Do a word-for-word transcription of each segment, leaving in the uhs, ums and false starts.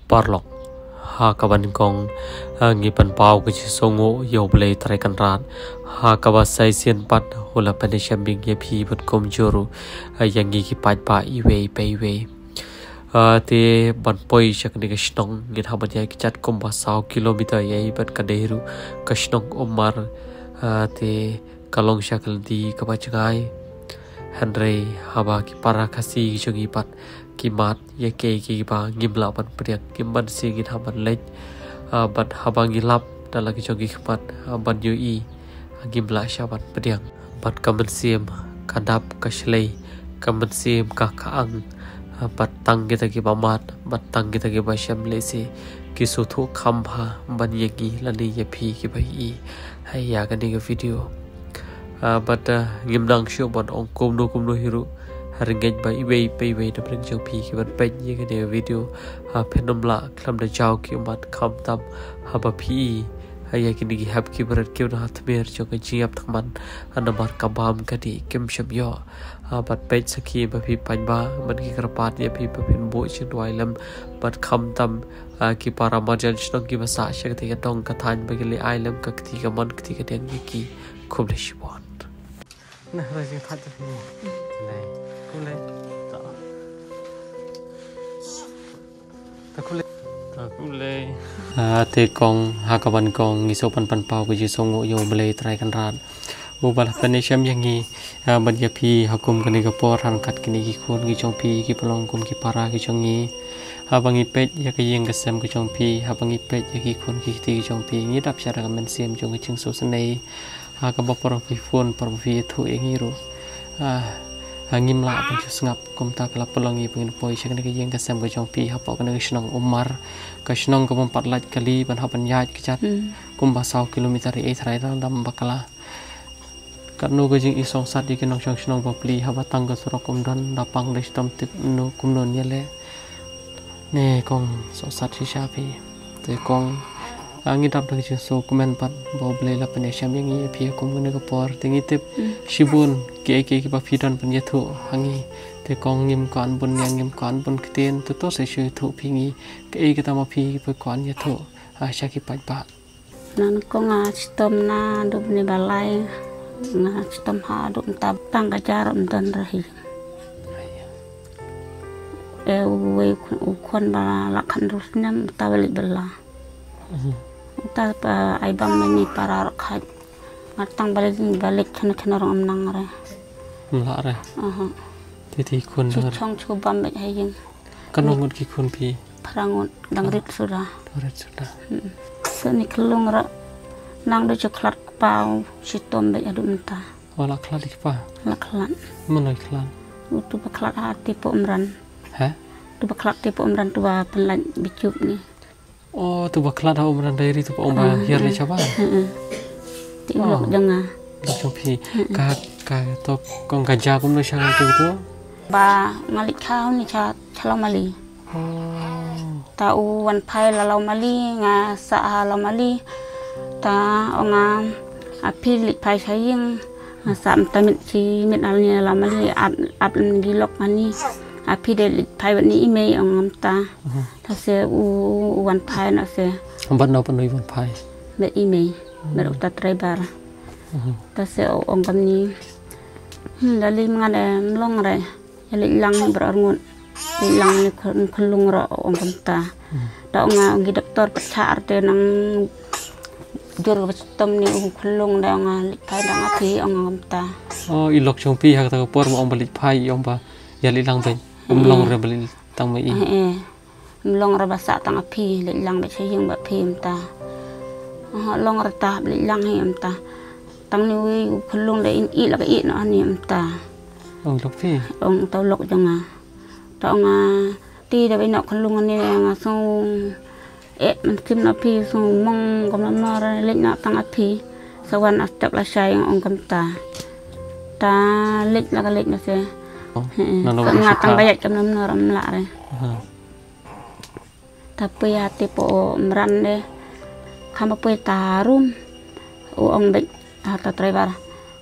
Paralok, ha kaba nyngkong, ah, ngi pynpaw ka jingsngewnguh ïa U Blei Trai Kynrad. Ha kaba sa shisien pat, u la pynshem biang ïa phi bad kumjuh ruh, ah, ïa ngi ki paidbah iwei pa iwei. Ah, te ban poi sha kane ka shnong, ngin hap ban ïaid kjat kumba saw kilometer ïa i bad ka dei ruh ka shnong Umar, ah, te ka long sha ka lynti kaba jngai. Hynrei haba ki para Khasi ki jong ngi pat ki mad ïa kiei kiei kiba ngim lah ban pdiang, ki mynsiem ngin hap ban leit, ah, bad haba ngi lap da la ki jong ki khmat, ah, ban ïohi, ah, ngim lah shuh ban pdiang. Bad ka mynsiem ka dap ka shlei, ka mynsiem ka khaang, ah, bad tang kita kiba mad, bad tang kita kiba shem lehse ki sngewthuh kham bha ban ïa ngi lane ïa phi kiba ïohi ha ïa kane ka video. Ah, bad, ah, ngim nang shuh ban ong kumno kumno hi ruh. Hynrei ngeit ba iwei pa iwei na pdeng jong phi kiban peit ïa kane ka video, ah, phin ym lah khlem da jaw ki ummat khamtam haba phi i ha ïa kine ki hep ki bret kiba don ha tmier jong ka jingïap thymmai, ah, namar ka bam ka dih kim shym ïoh. Ah, bad peit sakhi ba phi paidbah, ban ki kyrpad ïa phi ba phin buh jingduwai lem, bad khamtam, ah, ki para marjan shnong kiba sah sha kata ka dong ka thaiñ ba ki leh ai lem ka kti kamon kti kadiang ïa ki. Khublei shibun. Nah, rai jingthait tu. Khublei. Khublei. Ta khublei. Ta khublei. Ah, te kong, ha kaba nyngkong ngi sngewbha ban pynpaw ka jingsngewnguh ïa U Blei Trai Kynrad, uba la pynshem ïa ngi, ah, bad ïa phi ha kum kane ka por, ha ryngkat kine ki khun ki jong phi kiba long kum ki para ki jong ngi. Haba ngi peit ïa ka ïing ka sem ka jong phi, haba ngi peit ïa ki khun ki kti ki jong phi, ngi dap sha ka mynsiem jong ka jingsngewsynei. Ha kaba por ba phi phone, por ba phi ïathuh ïa ngi ruh, ah, ah, ngim lah ban shu sngap. Kumta ka la pynlong ïa ngi ba ngin poi sha kane ka ïing ka sem ka jong phi hapoh kane ka shnong Umar, ka shnong kaba ym pat lait kali ban hap ban ïaid kjat, hmm, kumba saw kilometer ïa i tharai dang dam bakla. Katno ka jingisynshar ïa ki nongshong shnong bapli, haba tang ka surok ym don, da pang da shitom tip kumno kumno ngi ïaleh. Ne kong, sngewsih shisha phi. Te kong, ah, ngi dap da ka jingsngewkmen pat ba U Blei la pynshem ïa ngi ïa phi ha kum kane ka por. Te ngi tip, hmm, shibun kiei kiei kiba phi don ban ïathuh ha ngi. Te kong, ngim kwah ban bun ïa, ngim kwah ban bun ktien, to to sa shu ïathuh phi ïa ngi kaei kata ma phi ba phi kwah ïathuh, ah, sha ki paidbah. Nangkong nga shitom naduh bnai ba lai, nga shitom haduh mynta, tang ka ja ruh ym don hi. Eh, uwei u khun ba la khathynriew snem, uta ba leit bylla. Mhm. Uta ba ai bam ma ngi para ruh khait. Nga tang ba leit, ba leit khana khana ruh ngam nang re. Ym lah re. Aha. Te te khun. Shu chong shu bam beit ha ïing. Katno ngut ki khun phi? Phra ngut, dang rit suda. Dang rit suda. Hmm. Sa ni khyllung ruh, nang da shu khlad kpa, shitom beit haduh mynta. Oh, la khlad ïa kpa? La khlad. Mano khlad? Utu ba khlad ha Tipu Umran. Ha? Utu ba khlad Tipu Umran, utu ba pynlait bichup ni. Oh, utu ba khlad ha Umran Dairy, utu ba ong ba, ah, hiar leit shabar. Hmm, hmm. Te u lok jong nga. Lok jong phi. Hmm, hmm. Ka, ka to kong ka ja kumno sha utu tu? Ba nga leit kha u ni sha, sha Lawmali. Oh. Ta u wan phai la Lawmali, nga sah ha Lawmali. Ta ong nga, a phi leit phai sha ïing. Nga sah mynta miet shi miet ha lane Lawmali, ap, ap lem ki lok mani. A phi dei leit phai bad ni i mei, ong nga mynta. Mhm. Ta se u, u wan phai na se. Bad no, bad no i wan phai? Bad i mei. Bad uta driver. Mhm. Ta se u ong kumne. Hmm, da lei ma nga da ym long re. Ïa leit lang baroh arngut. Leit lang ne khun, khyllung ruh ong kumta. Hmm. Da ong nga ong ki doktor pyrshah te nang jur ba shitom ne u khyllung, da ong nga leit phai da nga phi, ong nga kumta. Oh, i lok jong phi ha kata ka por ma ong ba leit phai, i ong ba ïa leit lang beit. Ym long re ba leit tang ma i. Eh, eh. Ym long re ba sah tang ha phi, leit lang beit sha ïing bad phi mynta. Aha, long re ta, leit lang hi mynta. Tang ne uwei u khyllung da in ih la ka ih noh hangne mynta. Ong lok phi? Ong uta u lok jong nga. Ta ong nga, te da ba ïeh noh khyllung hangne nga sngew eh mynsiem na phi, sngew mong kumno kumno re, leit noh tang ha phi. Sa wan ha step lashai, ong kumta. Ta leit la ka leit ma se. Oh, heeh. Nga tang ba ïaid kumno kumno re ym lah re. Aha. Ta poi ha Tipu Umran de. Kham ba poi ta rum. U ong beit ha ta driver,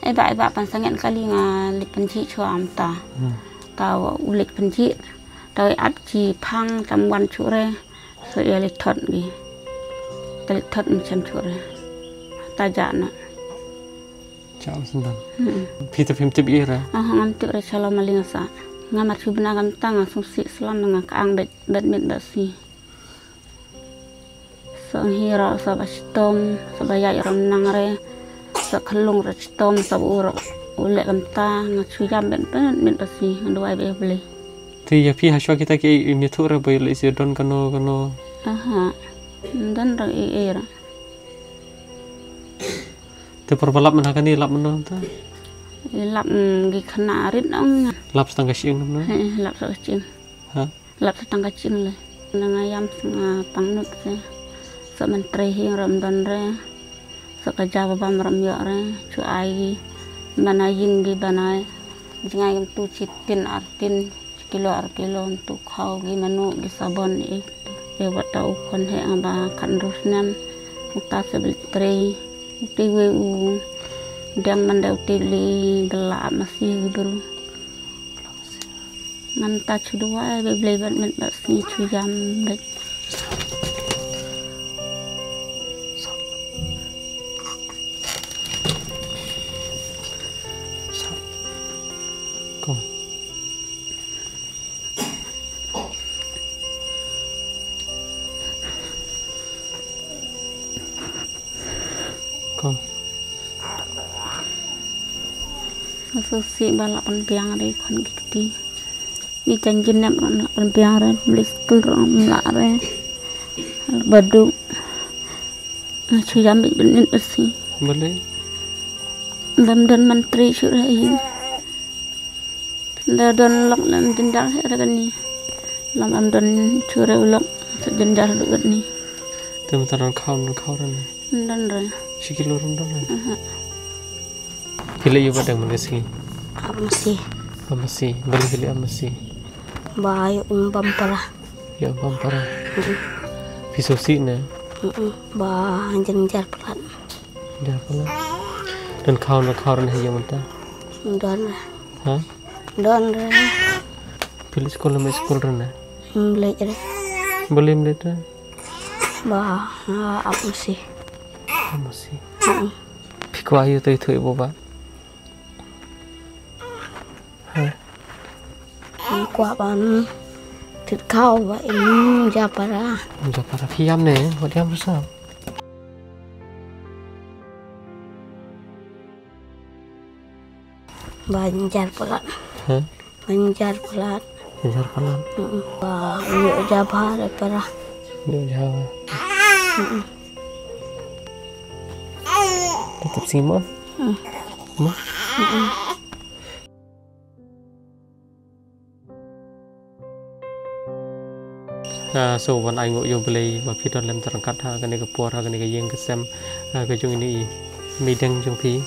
"Ai ba, ai ba, pan sangeh kali, nga leit pynjih shuwa mynta." Hmm. Ta u leit pynjih. Ta u ap jiphang, ta ym wan shuh re. To ïa li thot gi. Ta li thot mi chem chura. Ta ja na. Cha u sendan. Hmm. Phi ta phim tip ira. Ah, ngam tip ra chalo maling sa. Nga mar chu bna gam tang nga sung si slam nga ka ang bet bet mit ba si. So hi ro so ba chitom, so ba yai rom nang re. So khlung re chitom, so ba u ro u le gam ta nga chu jam bet bet mit ba si nga duwai be ble. Te ïa phi hashwa kita ki im ïathuh re ba ïa leh si don kano kano. Aha. Don re i i re. Te por ba lap mynta kane lap mynta. I lap, mm, ki khana rit ong. Lap sa tang ka shing mynta. He, lap sa ka shing. Ha? Lap sa tang ka shing le. Nga ïam sa nga pang nut se. Sa man trei hi rom don re. Sa ka ja ba bam rom ïoh re. Chu ai gi. Bana ïing gi bana. Jngai gam tu chi tin ar tin. Kilo ar kilo ntu khaw gi manu gi sabon i. E wat ta u khon he ang ba kan rus nem. Uta se bel trei. Uti we u. Diang man da uti li bela masi gi bru. Ngan ta chu duwai be blei bat met bat sni chu jam bet. Ko. Ko. Nga sngewsih ba lah pynbiang re khun ki kti. Ngi jan jingïap ruh ym lah pynbiang re, pynbiang skul ruh ym lah re. Ba duk. Nga shu ïam bit bit nit bit si. Balei? Bym don man trei shuh re ïing. Da don lok lem jynjar shuh re kane. Lam bym don shuh re u lok. Sa jynjar duh kane. Te mynta don khaw, don khaw re ne? Don re. Shi kilo don re? Aha. Phi leh ïa u ba dang mynta sngi? Ap masi. Ap masi. Balei phi leh ap masi? Ba ïa um bam para. Ïa um bam para. Mm-mm. Phi sngewsih ne? Mm-mm. Ba jynjar palat. Jynjar palat. Don khaw, don khaw re ne ïa mynta? Don re. Ha? Don re. Phi leit skul, leit skul re ne? Ym leit re. Balei ym leit re? Ba, ah, ap masi. Ap masi. Mm-mm. Phi kwah ïa uto ïathuh ïa u ba? Ha? Ym kwah ban thied khaw ba im ja para. Im ja para phi ïam ne, wat ïam ruh sa. Ba jynjar palat. Ha? Ba jynjar palat. Jynjar palat. Mm-mm. Ba ïoh ja bha re para. Ïoh ja bha. Mm-mm. Te tip sngi mo? Mm. Mo? Mm-mm. Ah, so wan ai nguh ïa U Blei ba phi don lem tang kat ha kane ka por, ha kane ka ïing ka sem, ha ka jong ine i meideng jong phi.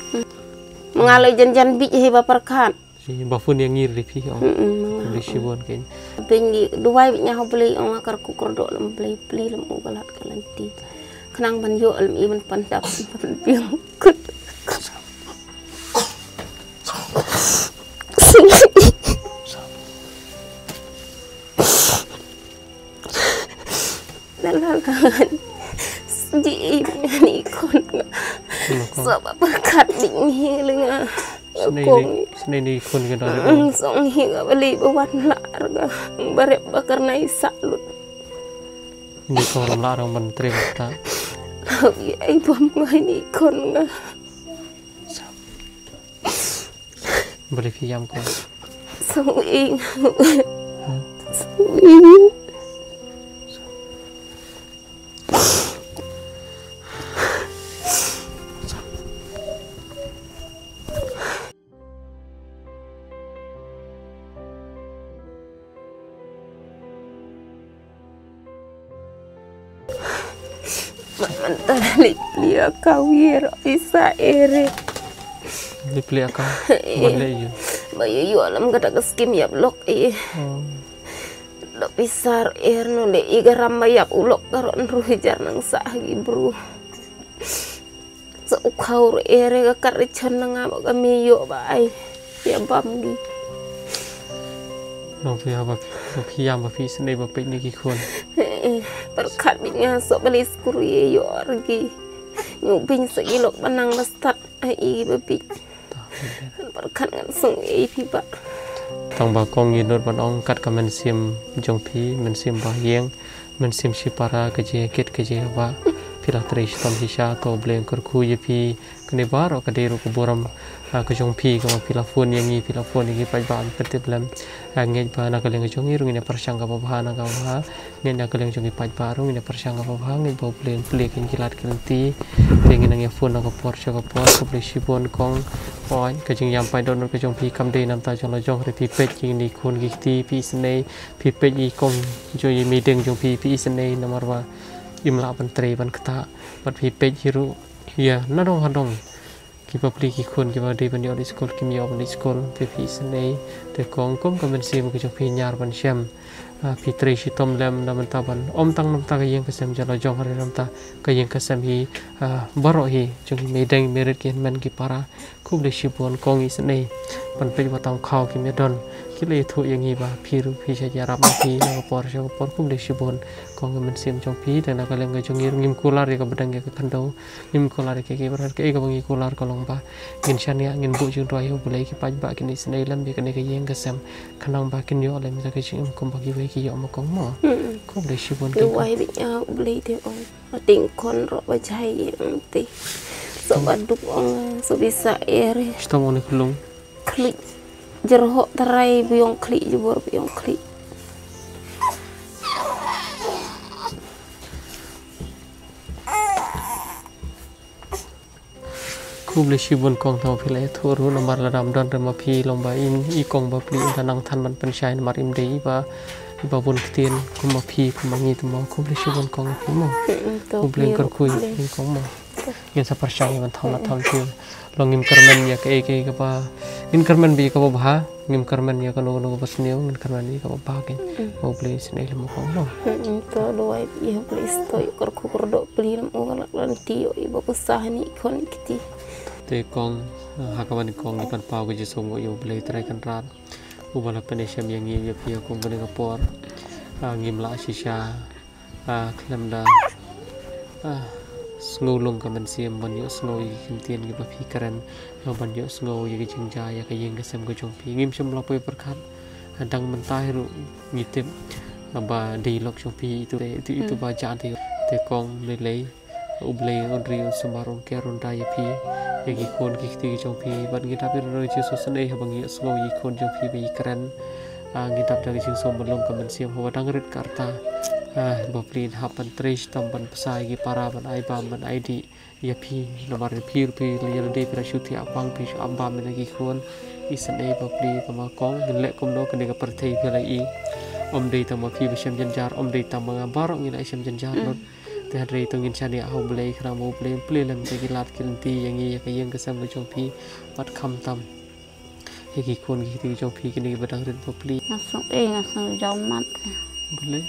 Ma nga leh jan jan bit hi ba pyrkhat. Ba phone ïa ngi ri phi ong. Mm, mm, ma nga. Khublei shibun kein. Pyngi duwai bit ïa U Blei ong, nga kyrkhu kyrdoh lem Blei, Blei lem u ka lad ka lynti. Khnang ban ïoh lem i ban pyndap ban biang kut. Nalor ka ngan. Ji i ngan i khun nga. Sa ba pyrkhat ding hi le nga. Snei ni, snei ni khun ka dor. Mm, song hi nga ba lei ba wan lar ka. Ba rep ba kyrnai sa lut. Ni ko lam lar ban trei ta. Ai bam nga ni khun nga. Balei phi ïam ko? Sngewbha. Ha? Sngewbha. Mynta leit plie account ïa Isa ere. Leit plie account. Ba leh ïa u. Ba ïoh ïoh lem kata ka skim ïap lok e. Oh. Dok Isa er no leh i ka ram ba ïap u lok ka ron ruh jar nang sah ha ki bru. Sa u khaw re ere ka kat re chon na nga ba ka mei ïoh ba ai. Ïa bam gi. Nong phi ha ba phi, ba phi ïam ba phi snei ba peit ni ki khun. Eh, eh. Pyrkhat bit nga soh balei skru ïa ïoh rgi. Nyu bing sa ki lok banang ba stad ai i ba bit. Pyrkhat ngan sung ei phi ba. Tang ba kong ngi nud ban ong kat ka mynsiem jong phi, mynsiem ba ïeng, mynsiem shipara ka jingkit ka jingba. Phi la trei shitom shisha to Blei kyrkhu ïa phi. Kane baroh ka dei ruh ka burom, ah, ka jong phi, ka ba phi la phone ïa ngi, phi la phone ïa ngi paidbah, pyntip lem. Ah, ngeit ba na ka liang ka jong ngi ruh ngin ïa pyrshang kaba bha na kaba bha. Ngeit na ka liang jong ngi paidbah ruh ngin ïa pyrshang kaba bha, ngeit ba U Blei un plie ïa ki lad ki lynti. Te ngin nang ïa phone na ka por sha ka por, khublei shibun kong. Oi, ka jingïam paidbah ka jong phi kam dei namta jong la jong, hynrei phi peit ïa kine ki khun ki kti phi isynei, phi peit ïa i kong jong i meideng jong phi phi isynei namar ba im lah ban trei ban ktah. Bad phi peit hi ruh ïa na dong ha dong. Ki bapli ki khun ki ba dei ban ïoh leit skul kim ïoh ban leit skul, te phi isynei, te kong kum ka mynsiem ka jong phi ñiar ban shem. Ah, phi trei shitom lem na bynta ban ym tang na bynta ka ïing ka sem jong la jong, hynrei na bynta ka ïing ka sem hi, ah, baroh hi jong i meideng i meirit ki hynmen ki para. Khublei shibun kong isynei. Ban peit ba tang khaw kim ïa don. Ki la ïathuh ïa ngi ba phi ruh phi sha ïarap ma phi na ka por sha ka por, khublei shibun kong ka mynsiem jong phi, te na ka liang ka jong ngi ruh ngim kular ïa kaba dang ïa ka khyndew. Ngim kular ïa kaei kaei ba rhat, kaei kaba ngi kular ka long ba ngin shaniah, ngin buh jingduwai ha U Blei, ki paidbah kin isynei lem ïa kane ka ïing ka sem khnang ba kin ïoh lem ïa ka jingim kumba kiwei ki ïoh ma kong mo. Mm. Khublei shibun kong. Duwai beit ïa U Blei te ong. Ating khon ro ba jai ïa ong te. So ba duk ong so bisa ere. Shitom ong ne khulung. Khlieh. Jerhok tarai biong khlieh jubor biong khlieh. Khublei shibun kong, tang phi la ïathuh ruh namar lada ym don re ma phi long ba in i kong bapli in ta nang than ban pynshai namar im dei i ba, i ba bun ktien kum ma phi kum ma ngi te mo. Khublei shibun kong ïa phi mo. Mm, to U Blei kyrkhu ïa phi kong mo. Ngin sa pyrshang ïa ban tham la tham phi. Long ngim kyrmen ïa kaei kaei kaba, ngin kyrmen beit ïa kaba bha. Ngim kyrmen ïa kano kano kaba sniew, ngin kyrmen ïa kaba bha kein. Mm. Ba U Blei isynei lem ma kong mo. Mm, to duwai ïa U Blei, to ïa kyrkhu kyrdoh pli lem u ka lak lynti ïa i ba pisa hani khon kti. Te kong, ah, ha kaba nyngkong ngi pynpaw ka jingsngewnguh ïa U Blei Trai Kynrad. U ba la pynïashem ïa ngi ïa phi ha kum kane ka por. Ah, ngim lah shisha ah, khlem da, ah, sngew lung ka mynsiem ban ïohsngew ïa ki ktien kiba phi kren, ban ïohsngew ïa ki jingjia ïa ka ïing ka sem ka jong phi. Ngim shym la poi pyrkhat, ah, dang mynta hi ruh ngi tip, ah, ba dei lok jong phi itu, itu, itu ba jan te, te kong ne lei, U Blei un ri un sumar un ker un da ïa phi. Ïa ki khun ki kti ki jong phi, bad ngi dap ïa ka jingsngewsynei haba ngi ïohsngew ïa ki khun jong phi ba ngi kren. Ah, ngi dap da ka jingsngew lung ka mynsiem haba dang rit ka rta. Ah, bapli in hap ban trei shitom ban pynshai ïa ki para ban ai bam ban ai dih ïa phi. Namar ïa phi ruh phi la ïa lade phi la shu thiah pang phi shu ap bam ïa ki khun. Isynei bapli kama kong ngin leh kumno kane ka pyrthei phi la i. Ym dei tang ma phi ba shem jynjar, ym dei tang ma nga, baroh ngi la shem jynjar lut. Te hynrei to ngin shaniah ha U Blei khnang ba U Blei un plie lem ïa ki lad ki lynti ïa ngi ïa ka ïing ka sem ka jong phi bad khamtam ïa ki khun ki kti ki jong phi kine kiba dang rit bapli. Nga sngew ei, nga sngew jaw mat. Balei?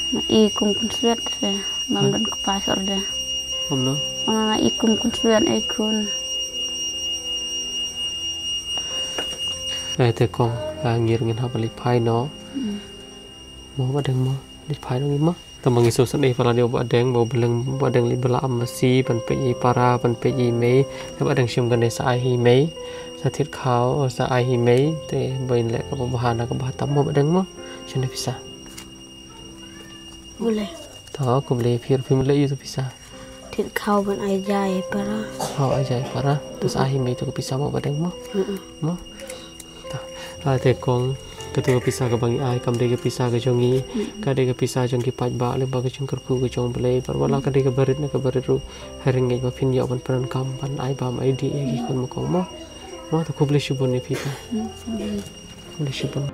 Nga i kum khun swet se, ngam don kpa sor de. Kumno? Nga i kum khun swet ei khun. Ai te kong, ah, ngir ngin hap leit phai noh. Mm. Mo ba dang mo, leit phai noh ngi mo. Tang ba ngi sngewsynei palat ïa u Bahdeng, ba u Bahdeng, Bahdeng leit ba la am masi ban peit ïa i para, ban peit ïa i mei. Te Bahdeng shim kane sa ai hi mei, sa thied khaw, sa ai hi mei. Te ba in leh kaba bha na kaba tam mo Bahdeng mo. Shane pisa. Balei? To, khublei phi ruh phim leh ïa u pisa. Thied khaw ban ai ja ïa i para. Khaw ai ja ïa i para. Te sa ai hi mei, to ka pisa mo Bahdeng mo. Mm-mm. Mo. Ta, ah, te kong, katu ka pisa kaba ngi ai kam dei ka pisa ka jong ngi, ka dei ka pisa jong ki paidbah lyngba ka jingkyrkhu ka jong U Blei, bad wat la ka dei kaba rit ne kaba rit ruh, hynrei ngeit ba phin ïoh ban pyndonkam ban ai bam ai dih ïa ki khun mo kong mo. Mo, ta khublei shibun ïa phi ta. Khublei shibun.